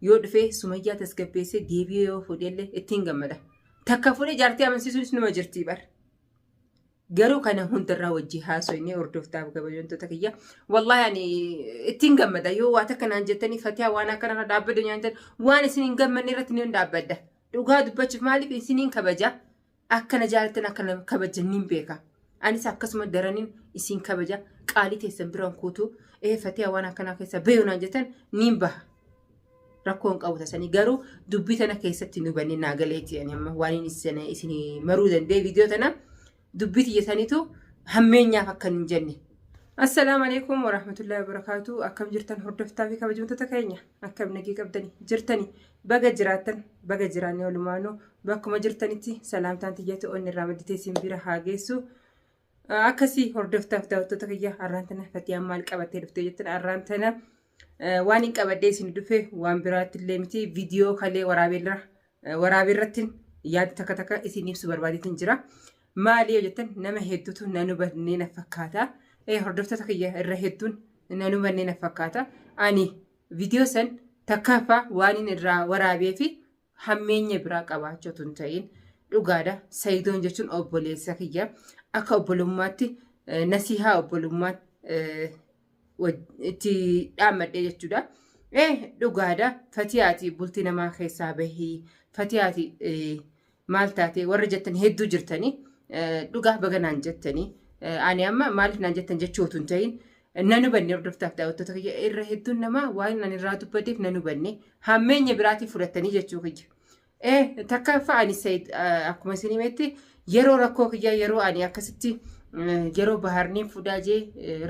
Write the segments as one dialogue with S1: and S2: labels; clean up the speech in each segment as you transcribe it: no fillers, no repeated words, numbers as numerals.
S1: Yoo dhufee Sumayyaa tasgabbeessee deebi'ee yoo fuudhellee ittiin gammada. Takka fuudhee jaartii amansiisuunis numa jirtii bar. Garuu kana hundarraa wajji haasoynee hordoftaaf kabajamtoota kiyya. Wallaahi ani ittiin gammada yoo waa takka naan jettanii fatihaa waan akkanarra dhaabbadhu nyaantan waan isin hin gammanne irratti ni dhaabbadha. Dhugaa dubbachuuf maaliif isiniin kabaja akka na jaalattan akka na kabajan niin beeka. Anis akkasuma daraniin isin kabaja qaalii teessan biraan kuutuu ee fatihaa waan akkanaa keessa bayu naan jettan niin baha. Rakkoo hin qabu tasanii garuu dubbii tana keessatti nu banne naa galeeti ani amma waan inni isin maruu danda'e viidiyoo tana dubbii tiyya sanitu hammeenyaaf akka hin jenne. Assalaamu alaikum warahmatullahi wabarakatuh. Akkam jirtan hordoftaa fi kabajamtoota keenya? Akkam nagii qabdani jirtani? Baga jiraattan baga jiraanne walumaanuu bakkuma jirtanitti salaamtaan tiyyatu onni irraa madditee isin bira haa geessu. Akkasii hordoftaaf daawwattoota kiyya har'aan tana fatiyaan maal qabattee dhuftee jettan har'aan tana waan hin qabadhee isin dhufe waan biraatti illee miti viidiyoo kalee waraabeerra waraabeerratti yaada takka takka isin ibsu barbaadeetiin jira. Maali yoo jettan nama hedduutu nan hubannee na fakkaata. Hordoftoota kiyya irra hedduun nan hubannee na fakkaata. Ani viidiyoo san takkaffaa waan inni irraa waraabee fi hammeenya biraa qabaachuu otoo hin ta'in dhugaadha. Sayidoon jechuun obboleessa kiyya akka obbolummaatti nasihaa obbolummaa itti dhaammadhe jechuudha. Dhugaadha. Fatiyaati bultii namaa keessaa bahii. Fatiyaati maal taate warra jettan hedduu jirtanii dhugaa baga naan jettanii ani amma maaliif naan jettan jechuu otoo hin ta'in nan hubanne hordoftaaf daawwattoota kiyya irra hedduun namaa waan ani irraa dubbateef nan hubanne hammeenya biraatiin fudhatanii jechuu kiyya. Takkaffaa ani Sayid akkuma isin himetti yeroo rakkoo kiyya yeroo ani akkasitti yeroo baharniin fuudhaa jee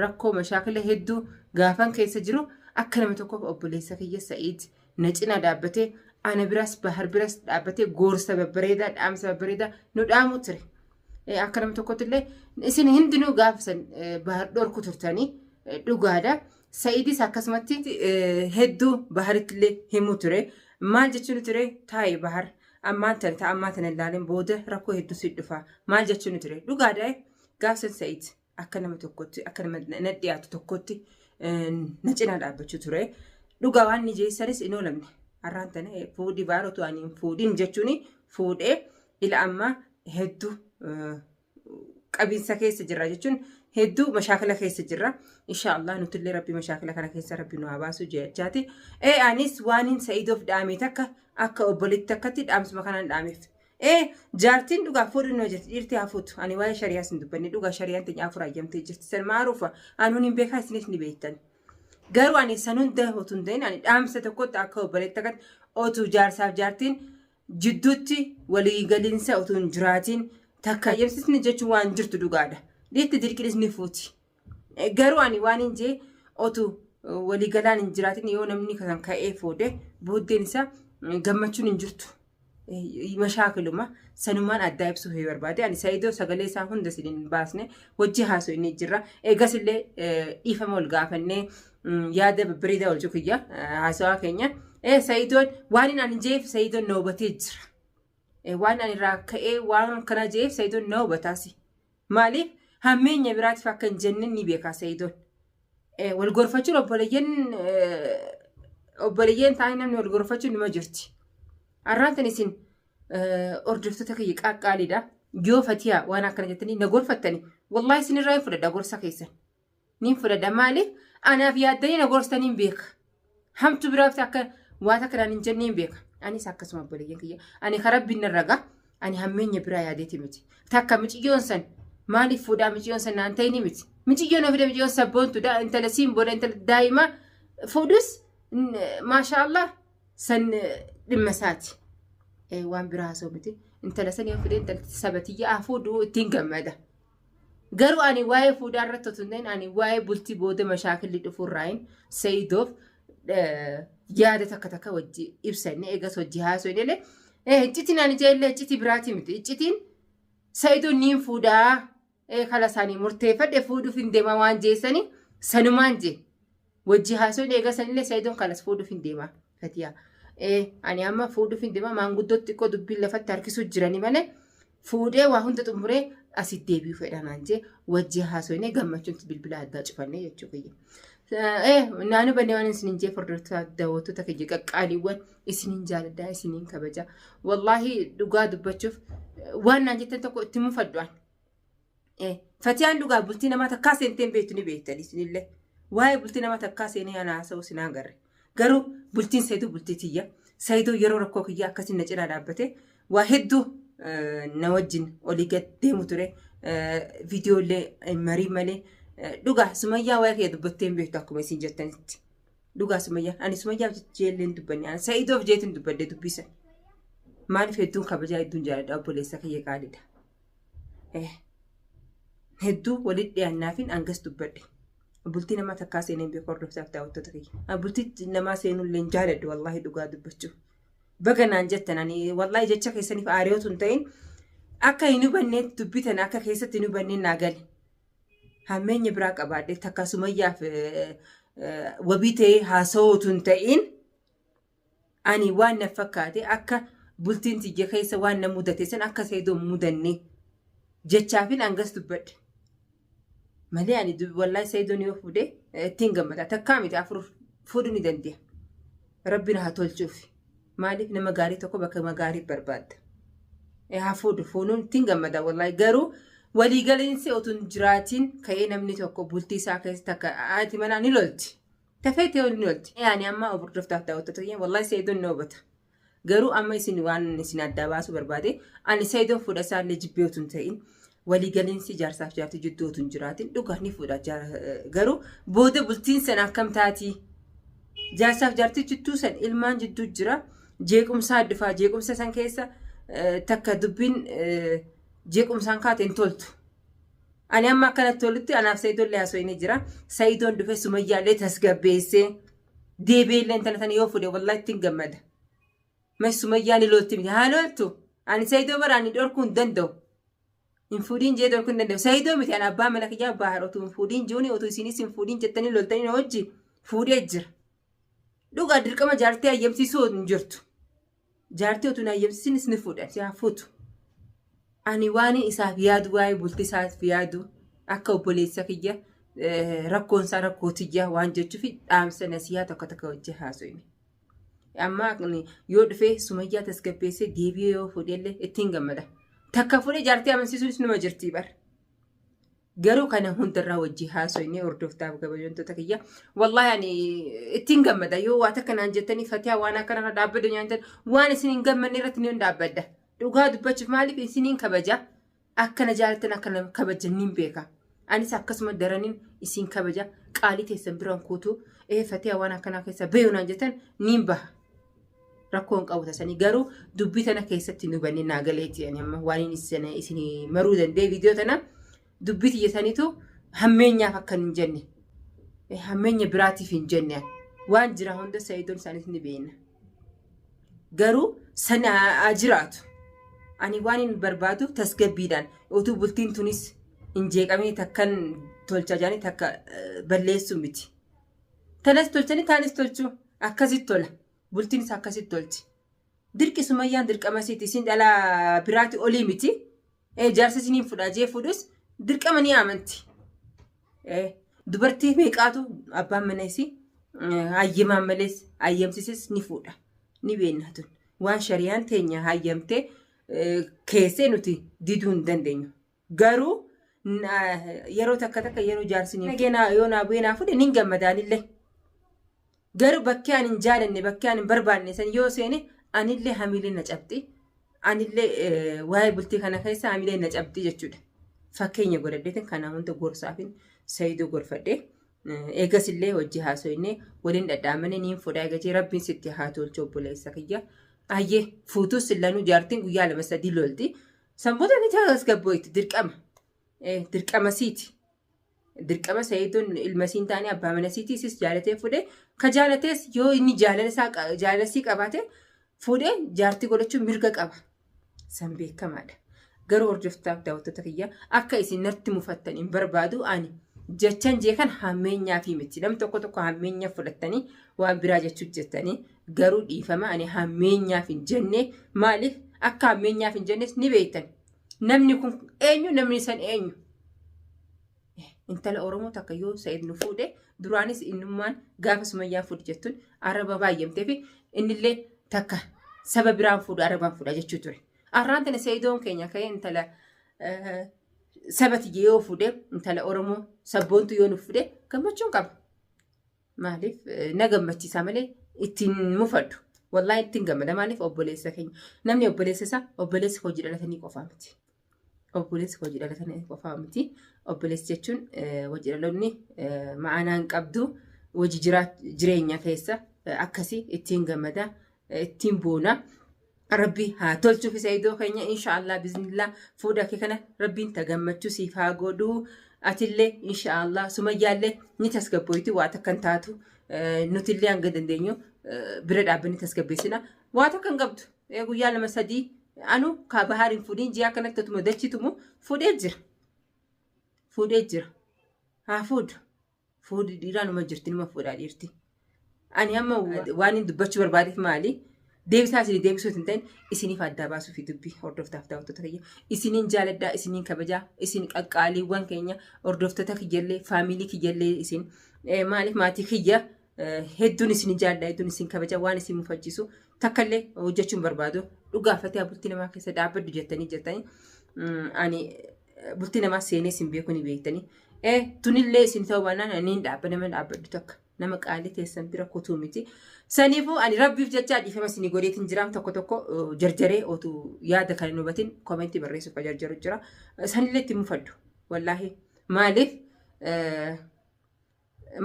S1: rakkoo mashaakila hedduu gaafan keessa jiru akka nama tokkoof obboleessa kiyya Sa'iid na cinaa dhaabbatee ana biras bahar biras dhaabbatee gorsa babbareedaa dhaamsa babbareedaa nu dhaamuu ture. Akka nama tokkotti illee isin hundinuu gaafa san bahar dhorku turtanii dhugaadha. Sa'idis akkasumatti hedduu baharitti illee himuu ture. Maal jechuun ture taa'i bahar ammaan tana ta'a ammaa tana ilaalin booda rakkoo hedduu si dhufa. Maal jechuun ture dhugaadha gaafa san Sa'id akka nama tokkotti akka nama na dhiyaatu tokkotti na cinaa dhaabbachuu ture. Dhugaa waan ni jeessanis hin oolamne. Har'aan tana fuudhi baar otoo ani hin fuudhin jechuun fuudhee ila ammaa hedduu qabiinsa keessa jirra jechuun hedduu mashaakila keessa jirra. Insha Allah nutillee rabbi mashaakila kana keessa rabbi nu haa baasu jechaati. Ee anis waanin Sa'idoof dhaame takka akka obboleetti takkatti dhaamsuma kanaan dhaameef. Ee jaartiin dhugaa fuudhu ni jirti dhiirti haa fuutu. Ani waa'ee shari'aas hin dubbanne dhugaa shari'aan teenya afur hayyamtee jirti. San maaruufa anuun hin beekaa isinis ni beektan. Garuu ani san hunda otoo hin ta'in ani dhaamsa tokkotti akka obboleetti takkatti otuu jaarsaaf jaartiin jidduutti walii galiinsa otoo hin jiraatiin takka hayyamsiisni jechuun waan jirtu dhugaadha. Dhiirti dirqiinis ni fuuti. Garuu ani waan hin jee otuu walii galaan hin jiraatin yoo namni kan ka'ee fuudhe booddeen isaa gammachuun hin jirtu. Mashaakiluma sanumaan addaa ibsuu hin barbaade. Ani Saayidoo sagalee isaa hunda isin hin baasne wajji haasoo inni jirra. Eegas illee dhiifama wal gaafannee yaada babbareedaa wal kiyya haasawaa keenya. Saayidoon waan inni ani jeef Saayidoon na hubatee jira. Waan ani irraa ka'ee waan kana jeef Saayidoon na hubataasi. Maaliif hammeenya biraatiif akka hin jenne ni beeka Sayidoon. Wal gorfachuun obboleeyyan obboleeyyan ta'anii namni wal gorfachuun nima jirti. Har'aan tan isin hordoftoota kiyya qaqqaaliidha. Yoo fatiyaa waan akkana jettanii na gorfattani wallaahi isin irraa hin fudhadha gorsa keessan. Niin fudhadha maaliif anaaf yaaddanii na gorsitaniin beeka. Hamtu biraaf akka waa takka naan hin jenneen beeka. Anis akkasuma obboleeyyan kiyya. Ani ka rabbiin narra ga'a. Ani hammeenya biraa yaadeeti miti. Takka miciyyoon san maaliif fuudhaa miciyyoon san naan ta'ini miti. Miciyyoon ofii miciyyoon sabboontu da intala siin booda intala daa'ima fuudhus maashaa Allah san dhimma isaati. Waan biraa haasa'u miti. Intala san yoo fudhee intala sabatiyya haa fuudhu ittiin gammada. Garuu ani waa'ee fuudhaa irratti otoo hin ta'in ani waa'ee bultii booda mashaakilli dhufu irraayin Sa'idoof yaada takka takka wajji ibsanne eegas wajji haasofne illee iccitiin ani jee illee iccitii biraatii miti iccitiin Sa'idoon niin fuudhaa kala isaanii murteeffadhe fuudhuuf hin deema waan jeessanii sanumaan jee. Wajji haasofni eega sanillee Sa'idoon kalas fuudhuuf hin deema. Fatiyaa. Ani amma fuudhuuf hin deema maanguddootti xiqqoo dubbiin lafatti harkisuu jiranii malee fuudhee waa hunda xumuree asitti deebi'uu fedha naan jee wajji haasofnee gammachuun bilbila addaa cufannee jechuu kiyya. Naannoo bannee waan isiniin jee hordoftoota daawwattoota kiyya qaqqaaliiwwan isiniin jaaladha isiniin kabaja. Wallaahi dhugaa dubbachuuf waan naan jettan tokko itti mufadhu an. Fatiyaan dhugaa bultii namaa takkaa seentee hin beektu ni beektan isinillee. Waa'ee bultii namaa takkaa seenee ana haasa'u isin agarre. Garuu bultiin Saayidoo bultii tiyya. Saayidoo yeroo rakkoo kiyyaa akkasiin na cinaa dhaabbate waa hedduu na wajjin olii gad deemu ture. Viidiyoolee marii malee dhugaa Sumayyaa waa'ee kiyya dubbattee hin beektu akkuma isin jettanitti. Dhugaa Sumayyaa ani Sumayyaaf jeellee hin dubbanne ani Saayidoof jeetiin dubbadde dubbisa. Maaliif hedduun kabajaa hedduun jaaladha obboleessa kiyya qaaliidha. Hedduu walitti dhiyaannaafin hangas dubbadhe. Bultii namaa takkaa seenee hin beeku hordoftaaf daawwattoota kiyya. Bultii namaa seenuu illee hin jaaladhu wallaahi dhugaa dubbachuu. Baga naan jettan ani wallaahi jecha keessaniif aaree otoo hin ta'in akka hin hubanneetti dubbitan akka keessatti hin hubanneen naa gale. Hammeenya biraa qabaadhe takka Sumayyaaf wabii ta'ee haasawoo otoo hin ta'in ani waan na fakkaate akka bultiin tiyya keessa waan na mudate san akka Saidoo hin mudanne jechaafin hangas dubbadhe. Malee ani wallaahi Saidoon yoo fuudhe ittiin gammada. Takkaa miti afur fuudhuu ni dandeenya. Rabbiin haa tolchuuf. Maaliif nama gaarii tokko bakka gaarii barbaadda. Haa fuudhu fuudhuun ittiin gammada wallaahi garuu waliigaliinsi otoo hin jiraatiin ka'ee namni tokko bultii isaa keessa takka haati manaa ni lolti. Tafee ta'e ni lolti. Ani amma hordoftaaf daawwattoota kiyya wallaahi Saidoon ni hubata. Garuu amma isin waan isin addaa baasuu barbaade ani Saidoon fuudha isaallee jibbee otoo hin ta'in waliigaliinsi jaarsaaf jaartii jidduu otoo hin jiraatin dhugaa ni fuudha. Garuu booda bultiin sana akkam taatii? Jaarsaaf jaartii jidduu san ilmaan jidduu jira. Jeequmsaa dhufaa jeequmsa san keessa takka dubbiin jeequmsaan kaate hin toltu. Ani amma akkanatti tolutti anaaf Sa'idoon illee haasofnee jira. Sa'idoon dhufee Sumayyaallee tasgabbeessee deebi'ee illee intala tana yoo fuudhe wallaahi ittiin gammada. Mas Sumayyaan ni lolti miti haa loltu. Ani Sa'idoo bara ani dhorkuu hin danda'u. Hin fuudhiin jee dhorkuu hin danda'u. Sa'idoo miti ani abbaa mana kiyyaa abbaa haadha utuu hin fuudhiin jiruuni utuu isinis hin fuudhiin jettanii loltanii na wajjin fuudhee jira. Dhugaa dirqama jaartii hayyamsiisuu hin jirtu. Jaartii utuu hin hayyamsiisinis ni fuudhan si haa fuutu. Ani waan isaaf yaadu waa'ee bultii isaaf yaadu akka obboleessa kiyya rakkoon isaa rakkoo tiyya waan jechuuf dhaamsa nasiyaa tokko tokko wajjin haasofne. Amma yoo dhufee Sumayyaa tasgabbeessee deebi'ee yoo fuudhellee ittiin gammada. Takka fuudhee jaartii amansiisuunis numa jirtii bar. Garuu kana hundarraa wajjin haasofne hordoftaaf kabajamtoota kiyya. Wallaahi ani ittiin gammada yoo waa takka naan jettanii Fatihaa waan akkanarra dhaabbadhu nyaantan waan isin hin gammanne irratti ni dhaabbadha. Dhugaa dubbachuuf maaliif isiniin kabaja akka na jaalattan akka na kabajan niin beeka. Anis akkasuma daraniin isin kabaja qaalii teessan biraan kuutu ee Fatihaa waan akkanaa keessa bayu naan jettan niin baha. Rakkoo hin qabu tasanii garuu dubbii tana keessatti nu banne naa galeeti ani amma waan inni isin maruu danda'e viidiyoo tana dubbii tiyya sanitu hammeenyaaf akka hin jenne hammeenya biraatiif hin jenne waan jira hunda Sa'idoon isaaniis ni beekna. Garuu sana haa jiraatu. Ani waan hin barbaadu tasgabbiidhaan utuu bultiin tunis hin jeeqamee takkan tolchaa jedhanii takka balleessuu miti. Tanas tolchanii taanis tolchuu akkasitti tola. Bultiin isaa akkasitti tolti. Dirqi Sumayyaan dirqama isiiti. Isin dhala biraati olii miti. Jaarsa isiniin fudhaa jee fuudhus dirqama ni amanti. Dubartii meeqaatu abbaan mana isii hayyamaan malees hayyamsises ni fuudha. Ni beekna tun. Waan shariyaan teenya hayyamtee keessee nuti diduu hin dandeenyu. Garuu yeroo takka takka yeroo jaarsi nageenaa yoo naa bu'ee naa fuudhe nin gammadaanillee. Garuu bakkee ani hin jaalanne bakkee ani hin barbaanne san yoo seene anillee hamilee na cabxi. Anillee waa'ee bultii kana keessa hamilee na cabxi jechuudha. Fakkeenya godhadheetin kana hunda gorsaafin Sayidoo gorfadhe. Eegas illee hojii haasoyne waliin dhadhaamane niin fuudha eegajee rabbiin sitti haa tolchu obboleessa kiyya. Ayyee fuutus sillanuu jaartiin guyyaa lama sadii lolti. San booda ni tasgabbooyti dirqama. Dirqama siiti. Dirqama Sayidoon ilma siin taane abbaa mana siitii isis jaalatee fuudhee ka jaalatees yoo inni jaalala isaa jaalala sii qabaate fuudhee jaartii godhachuun mirga qaba. San beekamaadha. Garuu hordoftaaf daawwattoota kiyya akka isin natti mufattan hin barbaadu ani jechan jee kan hammeenyaa fi miti. Nam tokko tokko hammeenya fudhattanii waan biraa jechuu jettanii garuu dhiifama ani hammeenyaaf hin jenne maaliif akka hammeenyaaf hin jennes ni beektan. Namni kun eenyu namni san eenyu? Intala Oromoo takka yoo Sa'id nu fuudhe duraanis innummaan gaafa Sumayyaan fuudhe jettuun araba baay'amtee fi innillee takka saba biraan fuudhu arabaan fuudha jechuu ture. Arraan tana Sa'idoon keenya ka'ee intala saba tiyya yoo fuudhe intala Oromoo sabboontu yoo nu fuudhe gammachuun qaba. Maaliif na gammachiisa malee ittiin mufadhu. Wallaahi ittiin gammada maaliif obboleessa keenya. Namni obboleessa isaa obboleessi hojii dhalatanii qofaa miti. Obboleessi hojii dhalatanii qofaa miti. Obboleessi jechuun hojii dhaloonni ma'anaa hin qabdu. Hojii jireenya keessa akkasii ittiin gammada ittiin boona. Rabbi haa tolchuuf isa idoo keenya inshaallah biznillah fuudha kee kana rabbiin ta gammachuu siif haa godhuu atillee inshaallah sumayyaallee ni tasgabboyti waa takka hin taatu nutillee hanga dandeenyu bira dhaabbanni tasgabbeessina waa takka hin qabdu guyyaa lama sadii anu kaa bahaar hin fuudhin ji'a akkanatti otuma dachitumu fuudhee jira fuudhee jira haa fuudhu Fuudhi dhiiraa numa jirti numa fuudhaa dhiirti. Ani amma waan hin dubbachuu barbaadeef maali? Deebisaa isinii deebisuu hin ta'in isiniif addaa baasuu fi dubbii hordoftaaf daawwattoota kiyya. Isiniin jaaladhaa, isiniin kabajaa, isin qaqqaaliiwwan keenya hordoftoota kiyyallee, faamilii kiyyallee isin maaliif maatii kiyya hedduun isin jaalladha, hedduun isin kabaja waan isin mufachiisu takkallee hojjechuu hin barbaadu. Dhugaafatee bultii namaa keessa dhaabbadhu jettanii jettanii ani bultii namaa seenee isin beeku ni beektanii. Tunillee isin ta'uu baannaan ani hin dhaabba nama dhaabbadhu takka nama qaalii teessan bira kutuu miti. Saniifuu ani rabbiif jecha dhiifama isinii godheetiin jira tokko tokko jarjaree otuu yaada kan hin hubatin komentii barreessuuf ka jarjaru jira. Sanillee itti mufadhu wallaahi maaliif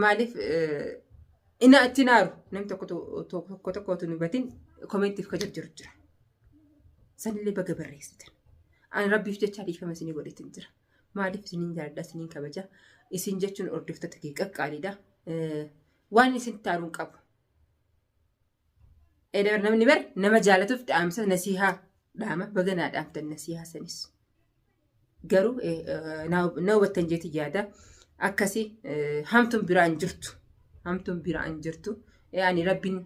S1: maaliif ina itti naaru namni tokko tokko tokko otuu hin hubatin komentiif ka jarjaru jira. Sanillee baga barreessitan. Ani rabbiif jecha dhiifama isinii godheetiin jira. Maaliif isiniin jaaladha isiniin kabaja. Isin jechuun hordoftoota kee qaqqaaliidha. Waan isin taaruun qabu. Namni bar nama jaalatuuf dhaamsa nasiihaa dhaama baga naa dhaamtan nasiihaa sanis. Garuu na hubattan jeeti yaada. Akkasi hamtuun biraa hin jirtu. Hamtuun biraa hin jirtu. Ani rabbiin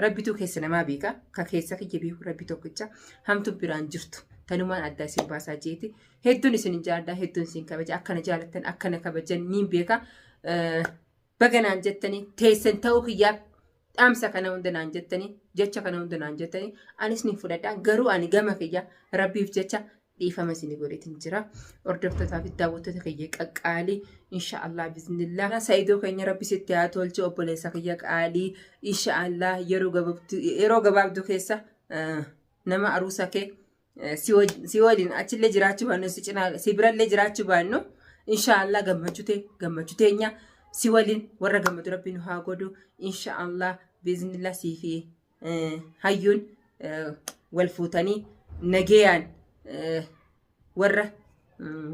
S1: rabbituu keessa namaa beeka. Ka keessa kiyya beeku rabbi tokkicha. Hamtuun biraa hin jirtu. Tanumaan addaa isin baasaa jeeti. Hedduun isin jaalladha, hedduun isin kabaja. Akkana jaalattan, akkana kabajan niin beeka. Baga naan jettanii teessan ta'uu kiyyaaf dhaamsa kana hunda naan jettanii jecha kana hunda naan jettanii anis ni fudhadha. Garuu ani gama kiyya rabbiif jecha dhiifama isin godheetiin jira. Hordoftootaa fi daawwattoota kiyya qaqqaalii inshaallah biznillah. Sa'idoo keenya rabbi sitti haa tolchu obboleessa kiyya qaalii inshaallah yeroo gabaabduu keessa nama aruusa kee si waliin achillee jiraachuu baannu si cinaa si birallee jiraachuu baannu inshaallah gammachuu tee gammachuu teenya si waliin warra gammadu rabbi nu haa godhu inshaallah biiznillah sii fi hayyuun wal fuutanii nagayaan warra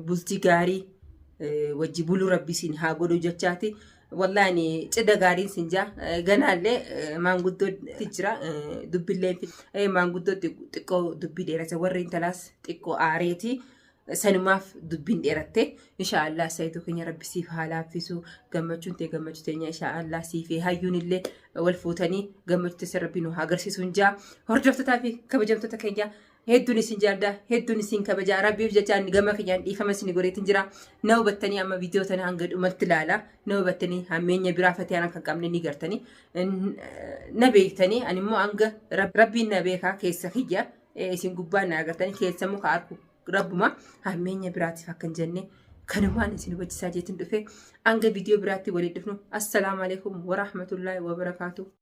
S1: bultii gaarii wajji buluu rabbi isin haa godhu jechaati. Wallahi ani cidha gaariin sin jaa ganaallee maanguddootti jira dubbillee maanguddoo xiqqoo dubbii dheerate warri intalaas xiqqoo aareeti. Sanumaaf dubbiin dheeratte inshaallah sayituu keenya rabbi siif haa laaffisu gammachuun tee gammachuu teenya inshaallah siif hayyuun illee wal fuutanii gammachuu teessa rabbi nu haa agarsiisu hin jaa hordoftootaa fi kabajamtoota keenya Hedduun isin jaalladha, hedduun isin kabaja. Rabbiif jecha ani gama kiyyaan dhiifama isin godheetin jira. Na hubattanii amma viidiyoo tana hanga dhumatti ilaala. Na hubattanii hammeenya biraa fatiyaan akka hin qabne ni gartanii. Na beektanii ani immoo hanga rabbiin na beekaa keessa kiyya isin gubbaan na agartanii keessa muka arku rabbuma hammeenya biraatiif akka hin jenne kanumaan isin hubachiisaa jeetin dhufe hanga viidiyoo biraatti waliin dhufnu. Assalaamu alaikum warahmatullaahi wabarakaatuh.